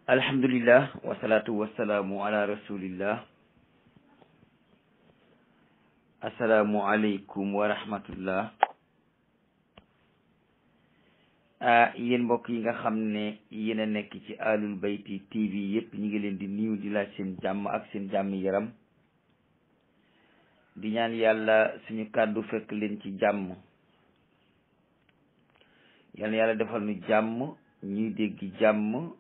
alhamdulillah wasalaatu wasalaamu ala rasulillah asalaamu aleykum wa rahmatullah yéen mbokk yi nga xam ne yéen a nekk ci Ahlul Bayti TV yëpp ñu ngi leen di nuyu di laaj seen jàmm ak seen jàmm yaram di ñaan yàlla suñu kàddu fekk leen ci jàmm yal na yàlla defal nu jàmm ñuy dégg jàmm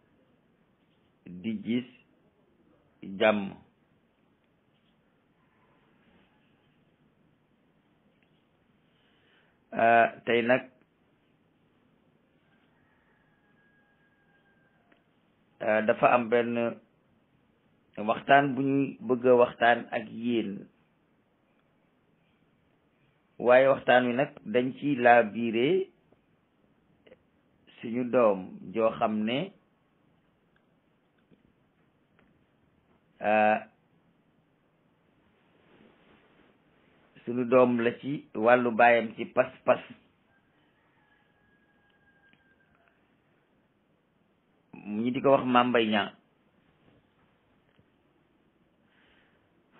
di gis jàmm tey nag dafa am benn waxtaan bu ñuy bëgg a waxtaan ak yéen waaye waxtaan wi nag dañ ci laa biire suñu doom joo xam ne suñu doom la ci wàllu baayam ci pas-pas ñi di ko wax Mame Mbaye Niang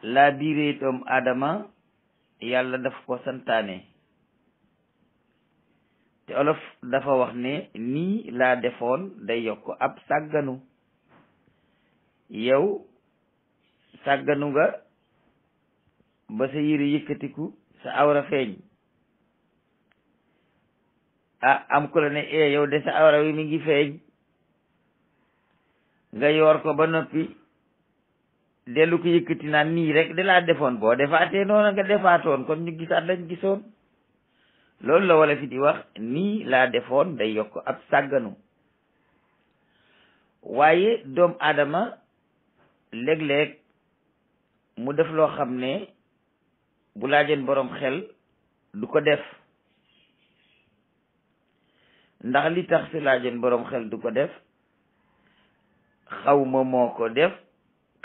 laa biire doomu aadama yàlla daf ko santaane te olof dafa wax ne nii laa defoon day yokk ab sàgganu yow sàgganu nga ba sa yére yëkkatiku sa awra feeñ am ko la ne yow de sa awra wi mi ngi feeñ nga yor ko ba noppi dellu ko yëkkati naan nii rek de laa defoon boo defaatee noonu nga defaatoon kon ñu gisaat lañ gisoon loolu la wala fi di wax nii laa defoon day yokk ab sàgganu waaye doomu aadama léeg-léeg mu def loo xam ne bu laajoon boroom xel du ko def ndax li tax si laajoon boroom xel du ko def xawma moo ko def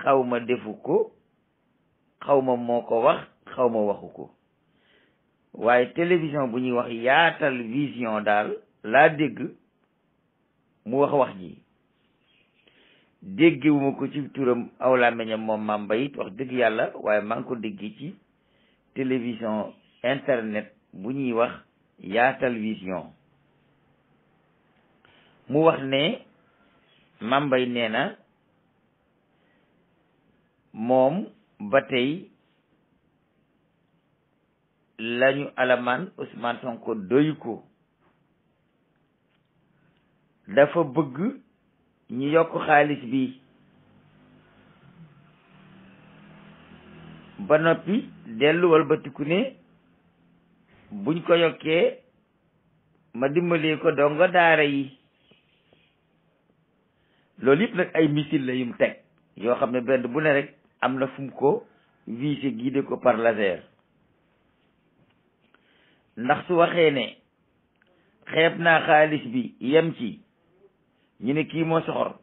xawma defu ko xawma moo ko wax xawma waxu ko waaye télévision bu ñuy wax Yaatal Vision daal laa dégg mu wax ji déggewuma ko ci turam aw làmmiñam moom Mame Mbaye it wax dëgg yàlla waaye maa ngi ko dégg ci télévision internet bu ñuy wax Yaatal Vision mu wax ne Mame Mbaye nee na moom ba tey lañu alamaan Ousmane Sonko doyu ko dafa bëgg ñu yokk xaalis bi ba noppi dellu walbatiku ne buñ ko yokkee ma dimbalee ko dongo daara yi loolu yëpp nag ay missile la yum teg yoo xam ne benn bu ne rek am na fu mu ko visé guidé ko par laser ndax su waxee ne xeeb naa xaalis bi yem ci ñu ne kii moo soxor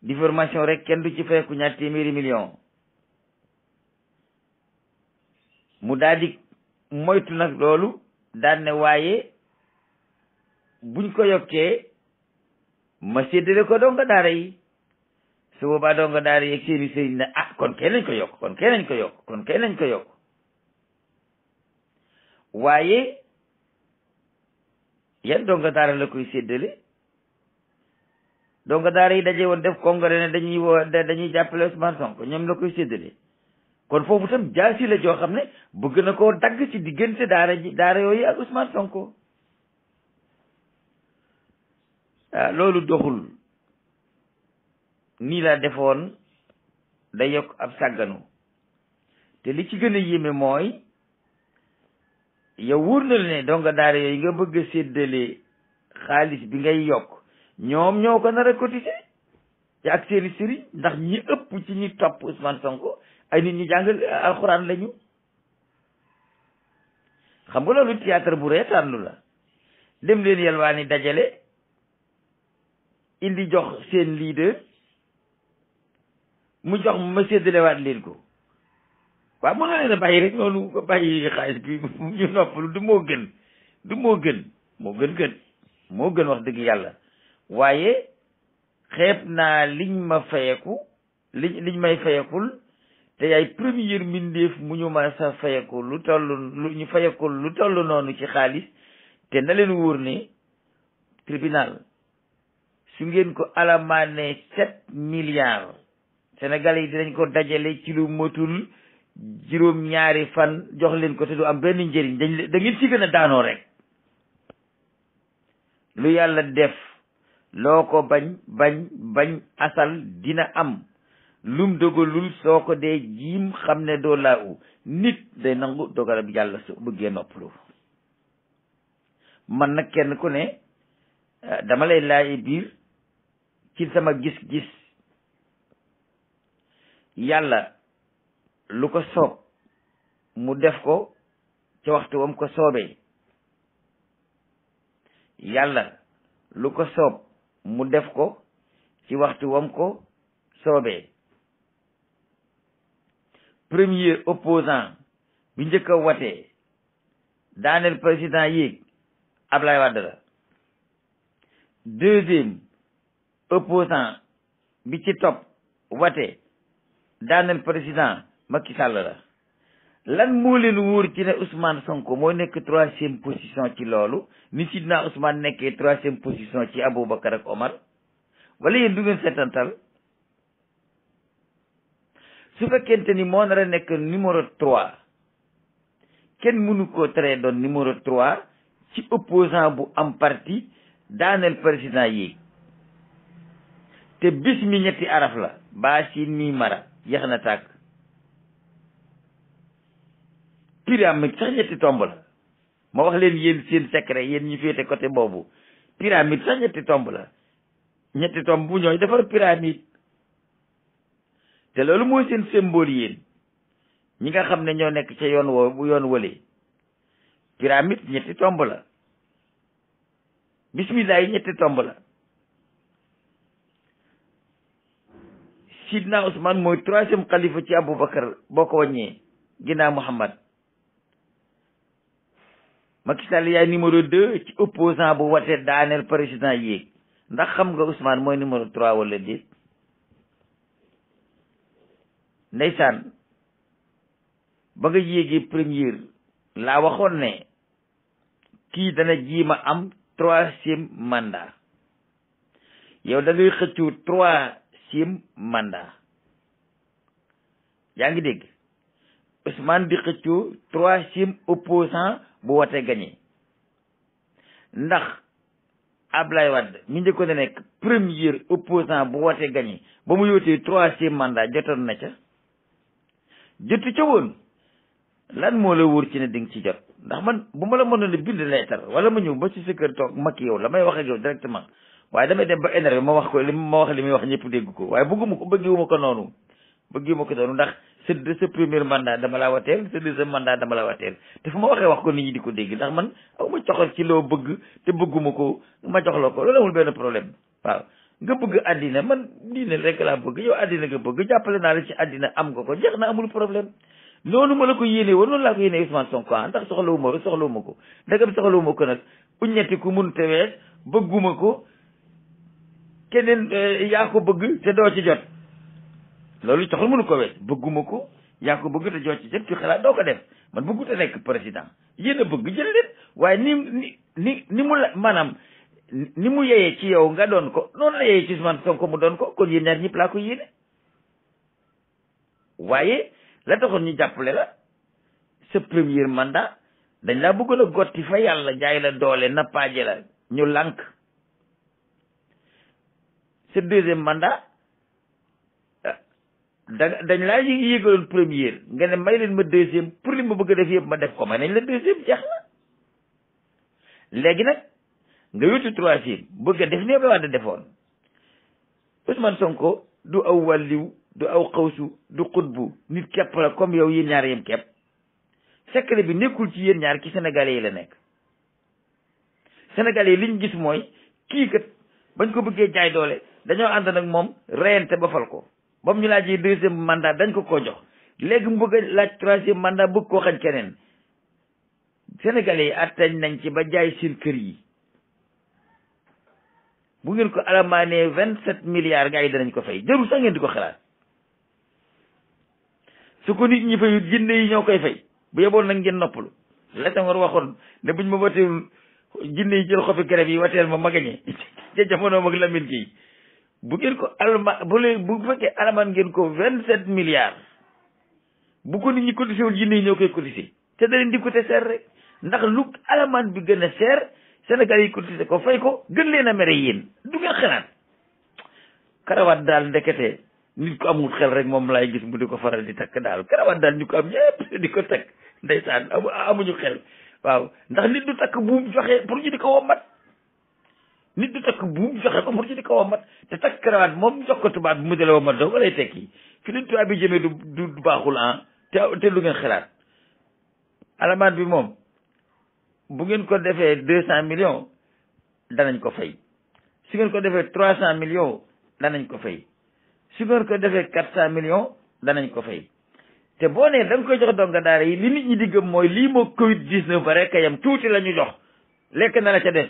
diffamation rek kenn du ci fekku ñaar téeméeri million mu daldi moytu nag loolu daan ne waaye buñ ko yokkee ma séddale ko donga daara yi su boobaa donga daara yi ak seeni sëriñ ne kon kay nañ ko yokk kon kay nañ ko yokk waaye yan donga daara la koy séddale donga daara yi daje woon def congrès ne dañuy jàppale Ousmane Sonko ñoom la koy séddale kon foofu tam jaasi la joo xam ne bëgg na koo dagg ci diggante daara yooyu ak Ousmane Sonko loolu doxul nii laa defoon day yokk ab sàgganu te li ci gën a yéeme mooy yow wóor na la ne donga daara yooyu nga bëgg a séddale xaalis bi ngay yokk ñoom ñoo ko nar a cotiser te ak seeni sëriñ ndax ñi ëpp ci ñi topp Ousmane Sonko ay nit ñi jàng alxuraan lañu xam nga loolu théâtre bu reetaanlu la dem leen yalwaani dajale indi jox seen leader mu jox ma séddalewaat leen ko waaw mën na leen a bàyyi rek noonu ba bàyyi xaalis bi ñu noppalu du moo gën moo gën moo gën wax dëgg yàlla waaye xeeb naa liñ ma fayeku liñ may fayekul te yaay premier mbindeef mu ñu ma sa fayeku lu ñu fayekul lu toll noonu ci xaalis te na leen wóor ne tribunal su ngeen ko alamaane 7 milliards sénégalais yi dinañ ko dajale ci lu motul juróom-ñaari fan jox leen ko te du am benn njëriñ da ngeen ci gën a daanoo rek lu yàlla def loo ko bañ asal dina am lum dogalul soo ko dee jiim xam ne doo laa u nit day nangu dogalab yàlla su bëggee noppalu man nag kenn ku ne dama lay laayi biir ci sama gis-gis yàlla lu ko soob mu def ko ca waxtu wam ko soobee yàlla lu ko soob mu def ko ci waxtu wam ko soobee premier opposant bi njëkk a watee daaneel président yéeg Ablaye Wade la deuxième opposant bi ci topp watee daaneel président Macky Sall la lan moo leen wóor ci ne Ousmane Sonko moo nekk 3e position ci loolu ni Sidna Ousmane nekkee 3e position ci Aboubacar ak Omar wala yéen du ngeen seetantal su fekkente ni moo nar a nekk numéro 3 kenn mënu ko tere doon numéro 3 ci opposant bu am parti daaneel président yi te bis mi ñetti araf la baa siin mi mara yeex na tàkk pyramide sax ñetti tomb la ma wax leen yéen seen secret yéen ñu féete côté boobu pyramide sax ñetti tomb la ñetti tomb bu ñooy defar pyramide te loolu mooy seen symbole yéen ñi nga xam ne ñoo nekk ca yoon woo bu yoon wële pyramide ñetti tomb la bismillah yi ñetti tomb la Sidna Ousmane mooy 3e xalifa ci Aboubacar boo ko wàññee ginnaaw Muhammad Macky Sall yaay numéro 2 ci opposant bu watee daaneel président yéeg ndax xam nga Ousmane mooy numéro 3 wala déet ndeysaan ba nga yéegee première laa waxoon ne kii dana jiima am 3e mandat yow da ngay xëccu 3e mandat yaa ngi dégg Ousmane di xëccu 3e opposant bu wote gagné ndax Ablaye Wade mi njëkkoon a nekk premier opposant bu wote gagné ba mu yootee 3e mandat jotoon na ca jotu ca woon lan moo la wóor ci ne di nga ci jot ndax man bu ma la mënoon a bind leetar wala ma ñëw ba ci sa kër toog makki yow la may wax ak yow directement waaye damay dem ba énervé ma wax li muy wax ñëpp dégg ko waaye bëggiwuma ko noonu ndax sa premier mandat dama la wateel sa deuxième mandat dama la wateel te fu ma waxee wax ko nit ñi di ko dégg ndax man aw ma coxal ci loo bëgg te bëgguma ko ma jox la ko loolu amul benn problème waaw nga bëgg àddina man diine rek laa bëgg yow àddina nga bëgg jàppale naa la ci àddina am nga ko jeex na amul problème noonu ma la ko yéene woon noonu laa ko yéene Ousmane Sonko ndax soxlawuma ko ndagam soxlawuma ko nag uññetti ku mun te wees bëgguma ko keneen yaa ko bëgg te doo ci jot loolu taxul mënu ko wees bëgguma ko yaa ko bëgg te doo ci jot ci xalaat doo ko def man bëggu te nekk président yéen a bëgg jël leen waaye ni mu la maanaam ni mu yeyee ci yow nga doon ko noonu la yeyee ci Ousmane Sonko mu doon ko kon yéen ñaar ñëpp laa ko yéene waaye la taxoon ñu jàppale la sa premier mandat dañ laa bëggoon a gotti fa yàlla jaay la doole nappaaje la ñu lànk sa deuxième mandat dañ laa yégaloon première nga ne may leen ma deuxième pour li ma bëgg a def yëpp ma def ko may nañ la deuxième jeex na léegi nag nga yóotu troisième bëgg a def ni Abdoulaye Wade defoon Ousmane Sonko du aw wàlliw du aw xawsu du xutbu nit kepp la comme yow yéen ñaar yem kepp secret bi nekkul ci yéen ñaar ki sénégalais yi la nekk sénégalais yi liñ gis mooy kii kat bañ ko bëggee jaay doole dañoo ànd nag moom reyante ba fal ko ba mu ñu laajee deuxième mandat dañ ko jox léegi mu bëgg a laaj troisième mandat bëgg koo xañ keneen sénégalais yi attañ nañ ci ba jaay seen kër yi bu ngeen ko alamaanee 27 milliards gars yi danañ ko fay jarul sax ngeen di ko xalaat su ko nit ñi fayut jinne yi ñoo koy fay bu yeboon nag ngeen noppalu la Senghor waxoon ne buñ ma wateewul jinne yi jël xofi garab yi wateel ma magañee ca jamono mag Lamine Gueye bu ngeen ko bu fekkee alamaan ngeen ko 27 milliards bu ko nit ñi cotisé wul jinne yi ñoo koy cotisé te da leen di cotisé seer rek ndax lu alamaan bi gën a seer Sénégal yi cotisé ko fay ko gën leen a mere yéen du ngeen xalaat karawaat daal ndekete nit ko amul xel rek moom laay gis mu di ko faral di takk daal karawaat daal ñu ko am ñëpp di ko takk ndeysaan amuñu xel waaw ndax nit du takk buum joxe pour ñu di ko wommat nit du takk buum joxe ko pour ñu di ko wommat te takk karawaat moom jox ko tubaab bi mu dale wommat doo ko lay tekki fi leen tubaab bi jëmee du baaxul te lu ngeen xalaat alamaan bi moom bu ngeen ko defee 200 millions danañ ko fay su ngeen ko defee 300 millions danañ ko fay su ngeen ko defee 400 millions danañ ko fay te boo nee da nga koy jox donga daara yi li nit ñi di gëm mooy lii moo Covid 19 ba rek a yem tuuti la ñu jox lekk na la ca des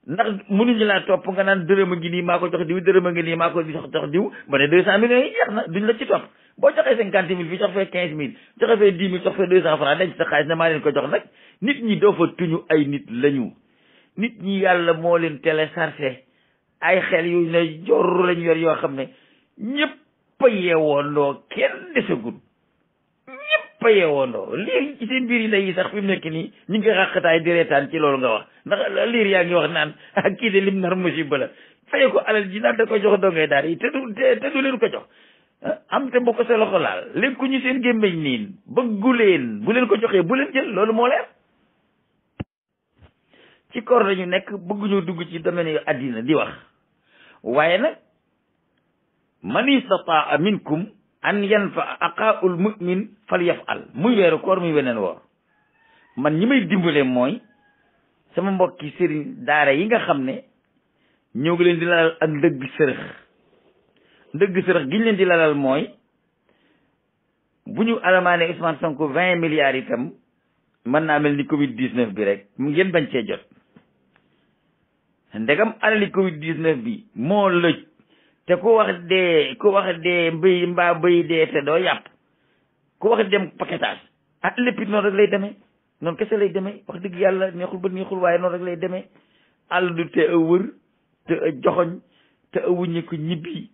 ndax mënuñu laa topp nga naan dërëm a ngi nii maa ko jox diw dërëm a ngi nii maa ko jox diw ba ne 200 millions yi jeex na duñ la ci topp boo joxee 50 000 fi jox fee 15 000 joxe fee 10 000 jox fee 200 francs denc sa xaalis ne maa leen ko jox nag nit ñi doo fa tuñu ay nit lañu nit ñi yàlla moo leen téléchargé ay xel yu ne jorru lañu yor yoo xam ne ñëpp a yeewoondoo kenn desagul ñëpp a yeewoondoo liir ci seen biir yi ndey yi sax fi mu nekk nii ñu ngi xàqataay di reetaan ci loolu nga wax ndax liir yaa ngi wax naan ak kii de lim nar musiba la faye ko alal ji naan da ko jox dongay daal yi te du leen ko jox am te bu ko sa loxo laal léegi ku ñu seen gémmeñ niin bëggu leen bu leen ko joxee bu leen jël loolu moo leer ci koor lañu nekk bëgguñu dugg ci domaine yu àddina di wax waaye nag man istataa minkum an yanfa aqaul mu'min fal yafal muy weeru koor muy weneen woor man ñi may dimbale mooy sama mbokki sëriñ daara yi nga xam ne ñoo ngi leen di lalal ak ndëgg sërëx giñ leen di lalal mooy bu ñu alamaane Ousmane Sonko 20 milliards itam mën naa mel ni Covid 19 bi rek ngeen bañ cee jot ndegam alali Covid 19 bi moo lëj te ku wax dee mbéy mbaa béy dee te doo yàpp ku wax dem paquetage lépp it noonu rek lay demee noonu kese lay demee wax dëgg yàlla neexul ba neexul waaye noonu rek lay demee àll du te a wër te a joxoñ te a wuññi ko ñibbi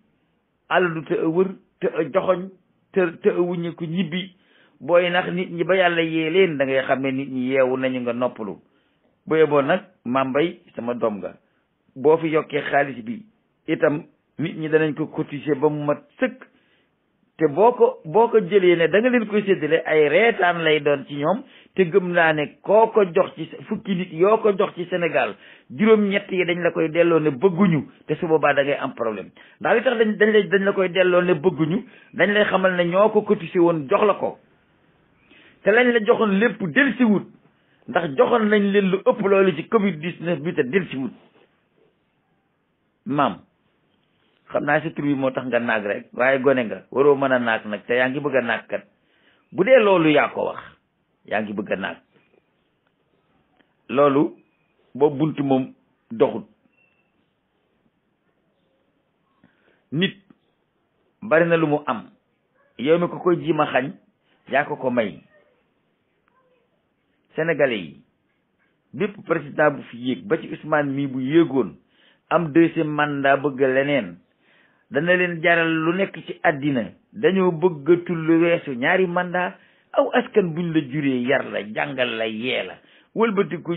àll du te a wër te a joxoñ te a wuññi ko ñibbi booy nax nit ñi ba yàlla yee leen da ngay xam ne nit ñi yeewu nañu nga noppalu booy boo nag mambay sama doom nga boo fi yokkee xaalis bi itam nit ñi danañ ko cotiser ba mu mat sëkk te boo ko jëlee ne da nga leen koy séddale ay reetaan lay doon ci ñoom te gëm naa ne koo ko jox ci fukki nit yoo ko jox ci Sénégal juróom-ñett yi dañ la koy delloo ne bëgguñu te su boobaa da ngay am problème ndax li tax dañ la koy delloo ne bëgguñu dañ lay xamal ne ñoo ko cotiser woon jox la ko te lañ la joxoon lépp delsiwut ndax joxoon nañ leen lu ëpp loolu ci Covid 19 bi te delsiwut maam xam naa si tur bi moo tax nga naag rek waaye gone nga waroo mën a naag nag te yaa ngi bëgg a naag kat bu dee loolu yaa ko wax yaa ngi bëgg a naag loolu boobu bunt moom doxut nit bari na lu mu am yow mi ko koy jiima xañ yaa ko may sénégalais yi bépp président bu fi yéeg ba ci Ousmane mii bu yéegoon am 2e mandat bëgg leneen dana leen jaral lu nekk ci àddina dañoo bëggatul lu weesu 2 mandat aw askan buñ la juree yar la jàngal la yee la wëlbatiku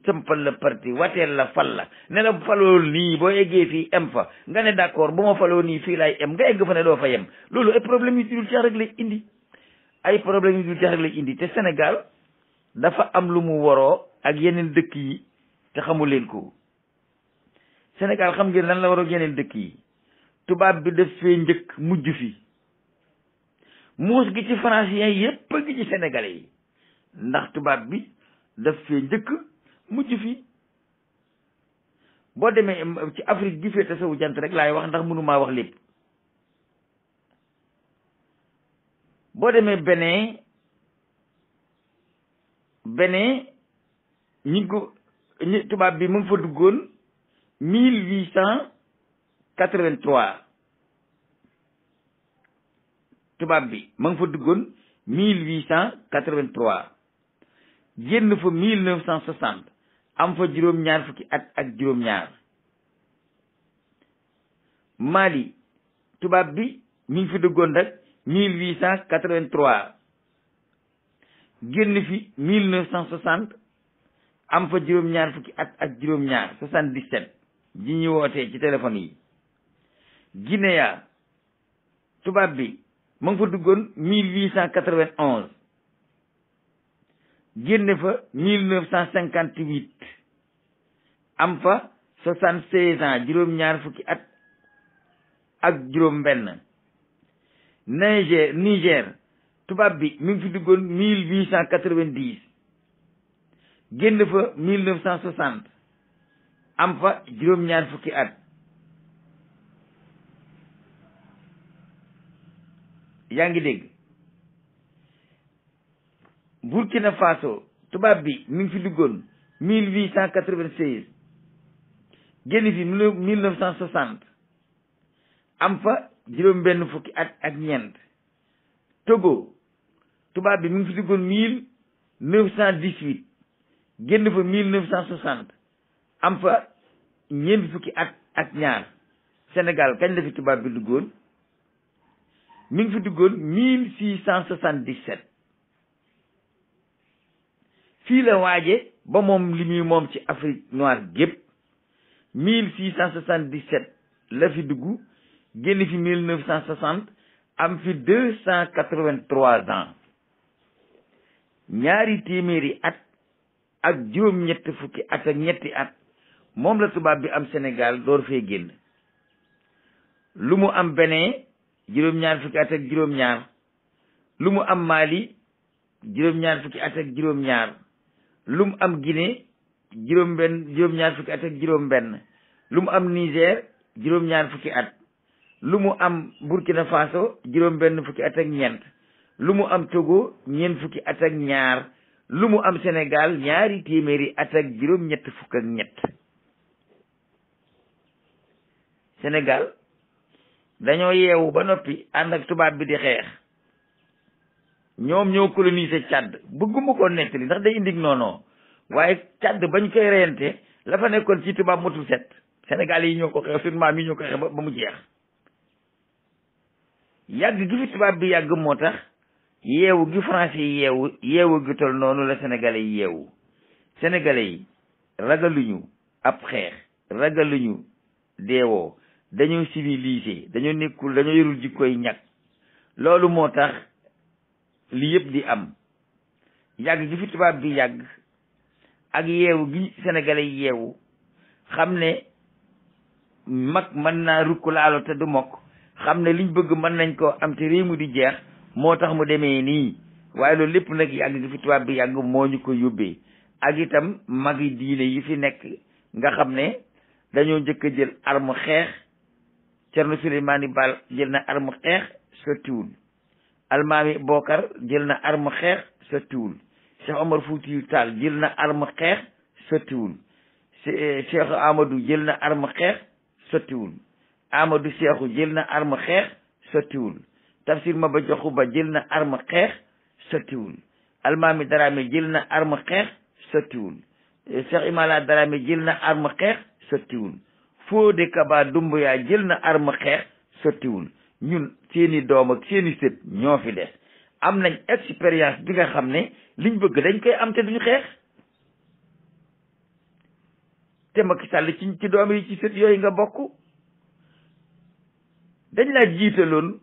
sampal la parti wateel la fal la ne la faloo nii boo eggee fii em fa nga ne d'accord bu ma faloo nii fii laay em nga egg fa ne doo fa yem loolu ay problème yu dul jeex rek lay indi te Sénégal dafa am lu mu waroo ak yeneen dëkk yi te xamu leen ko Sénégal xam ngeen lan la waroo ak yeneen dëkk yi tubaab bi def fee njëkk mujj fi muus gi ci français yépp a ngi ci sénégalais yi ndax tubaab bi daf fee njëkk mujj fi boo demee ci Afrique gi féete sowu jant rek laay wax ndax mënumaa wax lépp boo demee Bénin ñi tubaab bi mu ngi fa duggoon 1883 tubaab bi ma nga fa duggoon 1883 génn fa 1960 am fa juróom-ñaar fukki at ak juróom-ñaar. Mali tubaab bi mi ngi fi duggoon rek 1883 génn fi 1960 am fa juróom-ñaar fukki at ak juróom-ñaar 77 ji ñu wootee ci téléphone yi. Guinea tubaab bi ma ngi fa duggoon 1891 génne fa 1958 am fa 76 ans juróom-ñaar fukki at ak juróom-benn. Niger tubaab bi mi ngi fi duggoon 1890 génn fa 1960 am fa juróom-ñaar fukki at. yaa ngi dégg. Burkina Faso tubaab bi mi ngi fi duggoon 1896 génn fi 1960 am fa juróom benn fukki at ak ñeent. Togo tubaab bi mi ngi fi duggoon 1918 génn fa 1960 am fa ñeent fukki at ak ñaar. Sénégal kañ la fi tubaab bi duggoon mi ngi fi duggoon 1677 fii la waaje ba moom li muy moom ci Afrique noire gépp 1677 la fi dugg génn fi 1960 am fi 283 ans. ñaari téeméeri at ak juróom-ñett fukki at ak ñetti at moom la tubaab bi am Sénégal door fee génn. lu mu am Benin juróom-ñaar fukki at ak juróom-ñaar, lu mu am Mali juróom-ñaar fukki at ak juróom-ñaar, lu mu am Guinée juróom-ñaar fukki at ak juróom-benn, lu mu am Niger juróom-ñaar fukki at, lu mu am Burkina Faso juróom-benn fukki at ak ñeent, lu mu am Togo ñeent fukki at ak ñaar, lu mu am Sénégal ñaari téeméeri at ak juróom-ñett fukk ak ñett. Sénégal dañoo yeewu ba noppi ànd ak tubaab bi di xeex. ñoom ñoo colonisé Tchad bëgguma ko nettali ndax day indi noonu waaye Tchad bañ koy reyante la fa nekkoon ci tubaab motul set. Sénégal yi ñoo ko xeex suñu maam yi ñoo ko xeex ba mu jeex. yàgg gi fi tubaab bi yàgg moo tax yeewu gi français yi yeewu gi tol noonu la sénégalais yi yeewu. sénégalais yi ragaluñu ab xeex, ragaluñu deewoo, dañoo civilisé, dañoo yorul jikkoy ñàkk. loolu moo tax li yëpp di am. yàgg gi fi tubaab bi yàgg ak yeewu gi sénégalais yi yeewu xam ne mag mën naa rukk laalo te du mokk, xam ne liñ bëgg mën nañ ko am te réew mu di jeex, moo tax mu demee nii. waaye loolu lépp nag yàgg gi fi tubaab bi yàgg moo ñu ko yóbbee. ak itam magi diine yi fi nekk nga xam ne dañoo njëkk a jël arme xeex. Cerno Souleymane Baal jël na arme xeex sottiwul. Almaami Bokar jël na arme xeex sottiwul. Cheikh Omar Foutiyou Tall jël na arme xeex sottiwul. Cheikh Amadou jël na arme xeex sottiwul. Amadou Cheikhou jël na arme xeex sottiwul. Tafsir Maba Jaxu Ba jël na arme xeex sottiwul. Almaami Darame jël na arme xeex sottiwul. Cheikh Imala Darame jël na arme xeex sottiwul. Fodé Kaba Doumbouya jël na arme xeex sottiwul. ñun seeni doom ak seeni sët ñoo fi des am nañ expérience bi nga xam ne liñ bëgg dañ koy am te duñu xeex. te Macky Sall ci doom yi ci sët yooyu nga bokk. dañ laa jiitaloon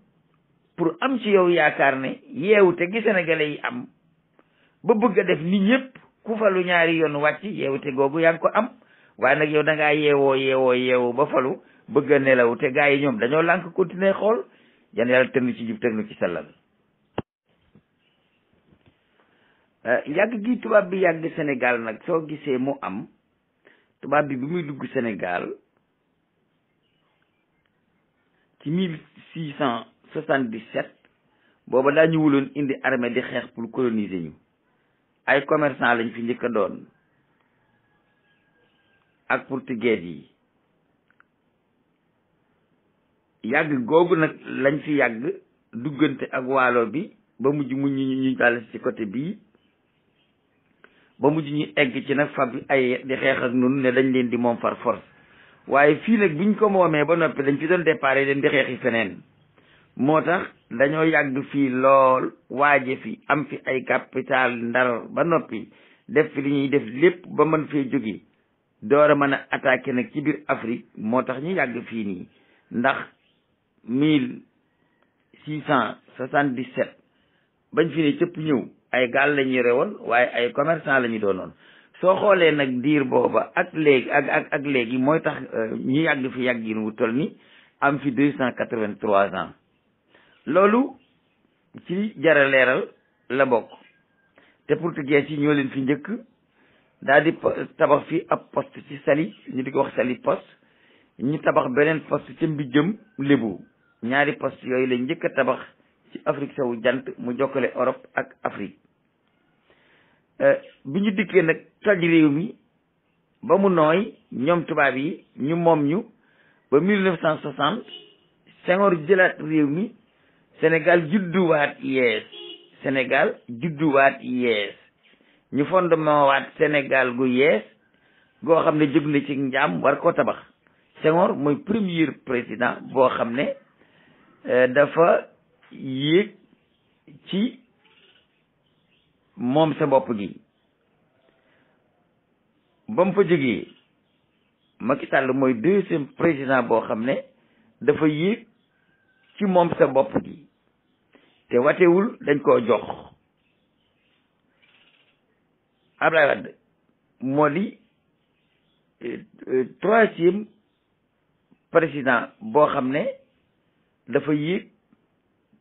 pour am ci yow yaakaar ne yeewute gi sénégalais yi am ba bëgg a def ni ñëpp ku falu ñaari yoon wàcc yeewute googu yaa ngi ko am. waaye nag yow da ngaa yeewoo ba falu bëgg a nelaw te gaa yi ñoom dañoo lànk continuer xool. yan yàlla tënn ci jub tënn ci sellal. yàgg gi tubaab bi yàgg Sénégal nag soo gisee mu am tubaab bi muy dugg Sénégal ci 1677 booba daa ñu wuloon indi armée di xeex pour coloniser ñu. ay commerçant lañ fi njëkk a doon ak portugais yi yàgg googu nag lañ fi yàgg duggante ak waalo bi ba mujj mu ñu dal ci côté bii ba mujj ñu egg ci nag fab ay di xeex ak nun ne dañ leen di moom far force waaye fii nag biñ ko moomee ba noppi dañ fi doon déparé leen di xeexi feneen moo tax dañoo yàgg fii lool waaje fi am fi ay capital Ndar ba noppi def fi li ñuy def lépp ba mën fee jóge door a mën a attaqué nag ci biir Afrique moo tax ñu yàgg fii nii ndax 1677 bañ fi ne cëpp ñëw ay gaal la ñu yore woon waaye ay commerçant la ñu doonoon soo xoolee nag diir booba ak léegi ak léegi mooy tax ñu yàgg fi yàggin wu toll ni am fi 283 ans loolu ci jara leeral la bokk te portugais yi ñoo leen fi njëkk daal di tabax fi ab poste ci Saly ñu di ko wax Saly poste ñu tabax beneen poste ca Mbijëm Lébu ñaari poste yooyu lañ njëkk a tabax ci Afrique sowu jant mu jokkale Europe ak Afrique bi ñu dikkee nag toj réew mi ba mu nooy ñoom tubaab yi ñu moom ñu ba 1960 Senghor jëlaat réew mi Sénégal judduwaat yees ñu fondement waat Sénégal gu yees goo xam ne jóg na ci njaam war koo tabax Senghor mooy premier président boo xam ne dafa yéeg ci moom sa bopp gi ba mu fa jógee Macky Sall mooy deuxième président boo xam ne dafa yéeg ci moom sa bopp gi te watewul dañ koo jox Abdoulaye Wade moo di troisième président boo xam ne dafa yéeg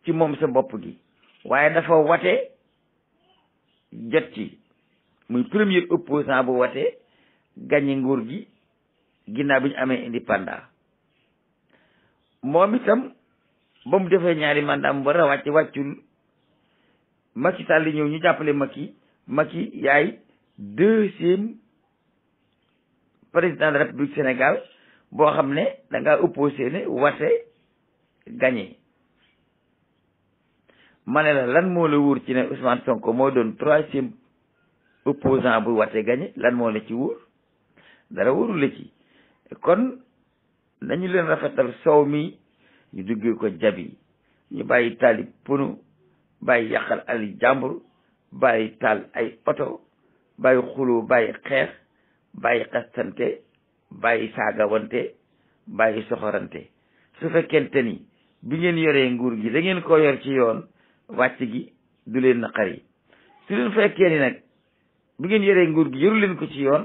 ci moom sa bopp gi waaye dafa wate jot ci muy premier opposant bu wate gagné nguur gi ginnaaw bi ñu amee indépendant moom itam ba mu defee ñaari mandat mu war a wàccul Macky Sall ñëw ñu jàppale Macky yaay deuxième président de la République Sénégal boo xam ne da ngaa opposé ne wate gagné ma ne la lan moo la wóor ci ne Ousmane Sonko moo doon troisième opposant bu wate gagné lan moo la ci wóor dara wóorul la ci kon nañu leen rafetal soow mi ñu duggee ko jabi ñu bàyyi taali pono bàyyi yàqal ali jàmbur bàyyi taal ay oto bàyyi xuloo bàyyi xeex bàyyi xastante bàyyi saagawante bàyyi soxorante su fekkente ni bi ngeen yoree nguur gi da ngeen ko yor ci yoon wàcc gi du leen naqari su leen fekkee ni nag bi ngeen yoree nguur gi yoru leen ko ci yoon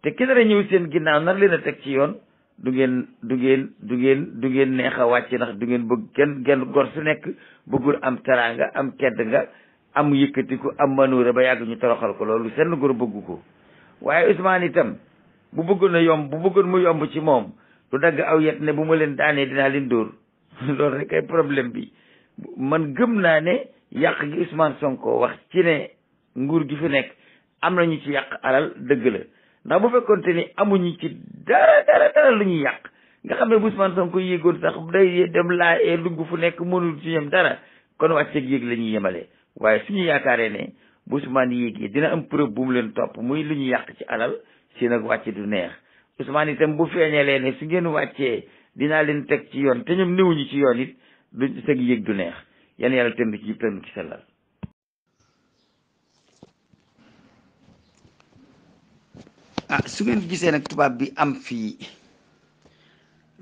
te ki dara ñëw seen ginnaaw nar leen a teg ci yoon du ngeen neex a wàcc ndax du ngeen bëgg kenn gor su nekk bëggul am teraanga am tedd nga am yëkkatiku am manuura ba yàgg ñu toroxal ko loolu seen gor bëggu ko waaye Ousmane itam bu bëggoon mu yomb ci moom du dagg aw yet ne bu ma leen daanee dinaa leen dóor loolu rek ay problème bi man gëm naa ne yàq gi Ousmane Sonko wax ci ne nguur gi fi nekk am nañu ci yàq alal dëgg la ndax bu fekkonte ni amuñu ci dara lu ñuy yàq nga xam ne bu Ousmane Sonko yéegoon sax day dem laa dugg fu nekk mënul ci ñoom dara kon wàcceeg yéeg la ñuy yemale waaye suñu yaakaaree ne bu Ousmane yéegee dina am preuve bu mu leen topp muy lu ñu yàq ci alal si nag wàcce du neex Ousmane itam bu feeñalee ne su ngeen wàccee dinaa leen teg ci yoon te ñoom néewuñu ci yoon it du sëg yéeg du neex yan yàlla tënd ci tënd ci sellal su ngeen gisee nag tubaab bi am fii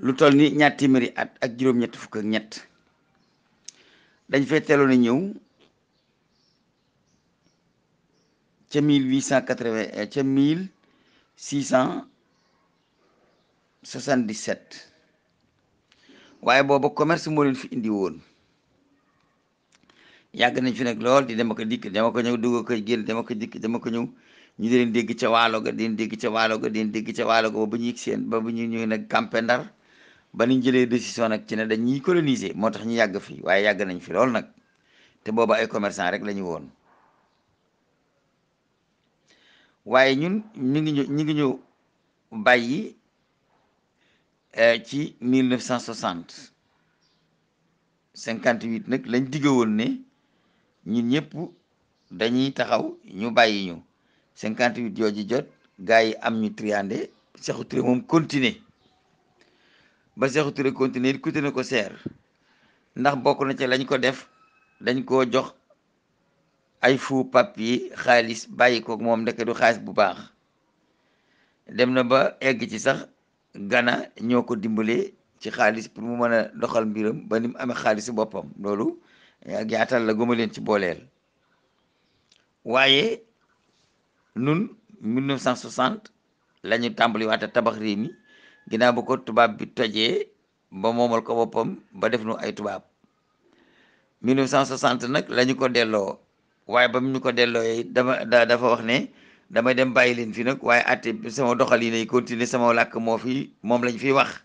lu toll ni ñaar téeméeri at ak juróom-ñett fukk ak ñett dañ fee teeloon a ñëw ca 1880 ca 1677 waaye booba commerce moo leen fi indi woon yàgg nañ fi nag lool di dama ko dikk dama ko ñëw dugg ko génn dama ko dikk dama ko ñëw ñu di leen dégg ca waalo ga di leen dégg ca waalo ga di leen dégg ca waalo ga ba ñu yëg seen ba bu ñu ñëw nag campé Ndar ba ñu jëlee décision nag ci ne dañuy coloniser moo tax ñu yàgg fi waaye yàgg nañ fi lool nag te booba ay commerçant rek la ñu woon waaye ñun ñu ngi ñu bàyyi ci 1960 58 nag lañ digge woon ne ñun ñëpp dañuy taxaw ñu bàyyi ñu 58 jooju jot gars yi am ñu triandé Sékou Touré moom continuer ba Sékou Touré continuer coûté na ko seer ndax bokk na ci lañ ko def dañ koo jox ay faux papier xaalis bàyyi ko moom ndeke du xaalis bu baax dem na ba egg ci sax Ghana ñoo ko dimbale ci xaalis pour mu mën a doxal mbiram ba ni mu amee xaalis boppam loolu ak yaatal la goma leen ci booleel waaye nun 1960 la ñu tàmbali waata tabax réew mi ginnaaw ba ko tubaab bi tojee ba moomal ko boppam ba def nu ay tubaab 1960 nag la ñu ko delloo waaye ba mu ñu ko delloo dafa wax ne damay dem bàyyi leen fi nag waaye atte sama doxal yi nay continuer sama làkk moom lañ fiy wax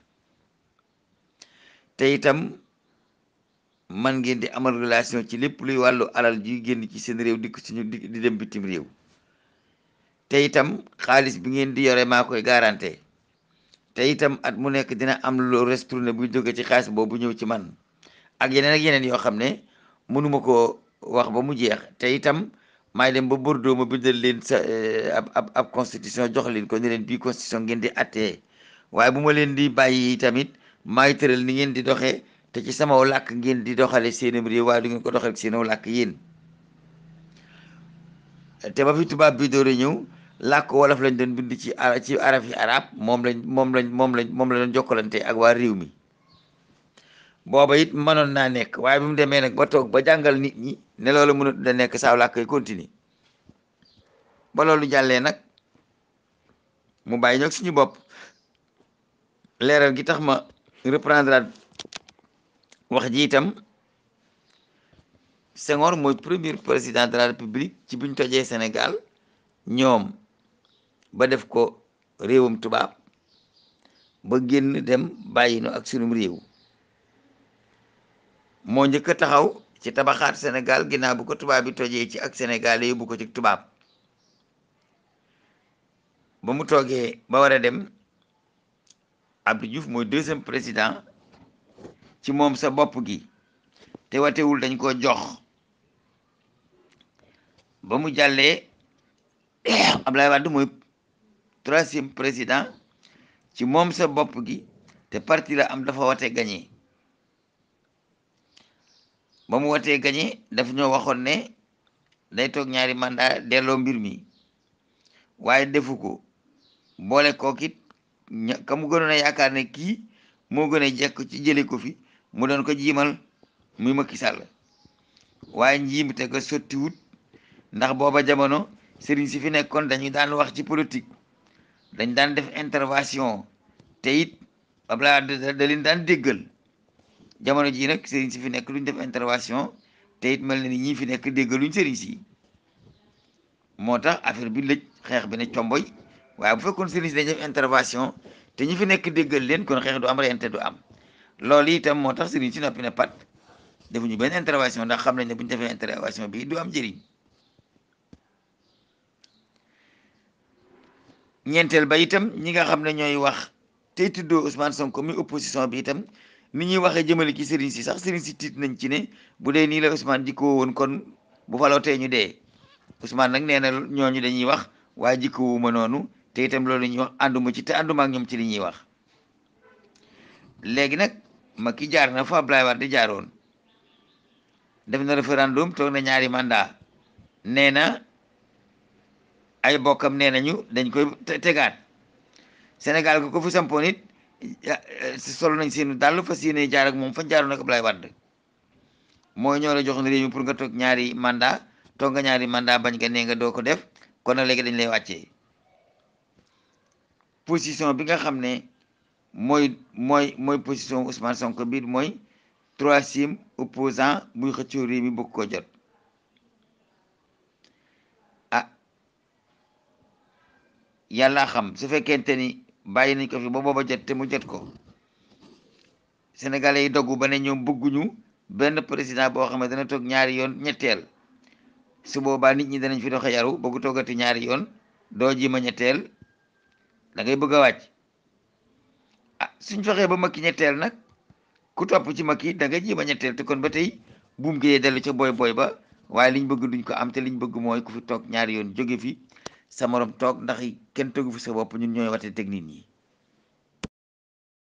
te itam man ngeen di amal relation ci lépp luy wàllu alal ji génn ci seen réew dikk suñu di dem bitim réew te itam xaalis bi ngeen di yore maa koy garanté te itam at mu nekk dina am lu retourné bu jóge ci xaalis boobu ñëw ci man ak yeneen yoo xam ne mënuma ko wax ba mu jeex te itam maay dem ba Bordeaux ma bindal leen sa ab constitution jox leen ko ni leen bii constitution ngeen di attee waaye bu ma leen di bàyyi tamit maay tëral ni ngeen di doxee te ci sama làkk ngeen di doxale seenam réew waaye du ngeen ko doxal seenaw làkk yéen te ba fi tubaab bi door a ñëw làkk wolof lañ doon bind ci araf yi arab moom la doon jokkalante ak waa réew mi booba it mënoon naa nekk waaye bi mu demee nag ba toog ba jàngal nit ñi ne loolu mënut da nekk saaw làkk koy continuer ba loolu jàllee nag mu bàyyi ñoog suñu bopp leeral gi tax ma reprendre wax ji itam Senghor mooy premier président de la république ci buñ tojee Sénégal ñoom ba def ko réewum tubaab ba génn dem bàyyi nu ak sunum réew moo njëkk a taxaw ci tabaxaat Sénégal ginnaaw bu ko tubaab bi tojee ci ak Sénégal yóbbu ko ci tubaab ba mu toogee ba war a dem Abdou Diouf mooy deuxième président ci moom sa bopp gi te watewul dañ ko jox ba mu jàllee Abdoulaye Wade mooy troisième président ci moom sa bopp gi te parti la am dafa wate gagné ba mu watee gagné daf ñoo waxoon ne day toog ñaari mandat delloo mbir mi waaye defu ko boole kookit ka mu gënoon a yaakaar ne kii moo gën a jekk ci jële ko fi mu doon ko jiimal muy Macky Sall waaye njiim te ko sottiwut ndax booba jamono sëriñ si fi nekkoon dañu daan wax ci politique dañ daan def intervention te it Abdoulaye Wade da leen daan déggal jamono jii nag sëriñ si fi nekk duñ def intervention te it mel na ni ñii fi nekk déggaluñ sëriñ si moo tax affaire bi lëj xeex bi ne comboy waaye bu fekkoon sëriñ si dañ def intervention te ñi fi nekk déggal leen kon xeex du am reyante du am loolu itam moo tax sëriñ si noppi ne pat defuñu benn intervention ndax xam nañ ne bu ñu defee intervention bi du am njëriñ ñeenteel ba itam ñi nga xam ne ñooy wax tey tuddoo Ousmane Sonko mi opposition bi itam ni ñuy waxee jëmale ci sëriñ si sax sëriñ si tiit nañ ci ne bu dee nii la Ousmane jikkoo woon kon bu faloo tee ñu dee Ousmane nag nee na ñooñu dañuy wax waaye jikkoowuma noonu te itam loolu ñuy wax ànduma ci te ànduma ak ñoom ci li ñuy wax léegi nag Macky jaar na fa Abdoulaye Wade jaaroon def na référendum toog na ñaari mandat nee na ay bokkam nee nañu dañ koy tegaat Sénégal ko fi sampoon it solo nañ seenu dàll fas yéene jaar ak moom fañ jaaroon ak Abdoulaye Wade mooy ñoo la joxoon réew mi pour nga toog ñaari mandat toog nga ñaari mandat bañ nga nee nga doo ko def kon nag léegi dañ lay wàccee position bi nga xam ne mooy position Ousmane Sonko biir mooy troisième opposant buy xëccoo réew mi bëgg koo jot ah yàlla xam su fekkente ni bàyyi nañ ko fi ba booba jot te mu jot ko sénégalais yi doggu ba ne ñoom bëgguñu benn président boo xam ne dana toog ñaari yoon ñetteel su boobaa nit ñi danañ fi doxe yaru bëggu toogati ñaari yoon doo ji ma ñetteel da ngay bëgg a wàcc ah suñ fexee ba Macky ñetteel nag ku topp ci Macky da nga jéem a ñetteel te kon ba tey buum gi dellu ca boy ba waaye liñ bëgg duñ ko am te liñ bëgg ku fi toog ñaari yoon jóge fi sa morom toog ndax kenn tegu fi sa bopp ñun ñooy wate technique yi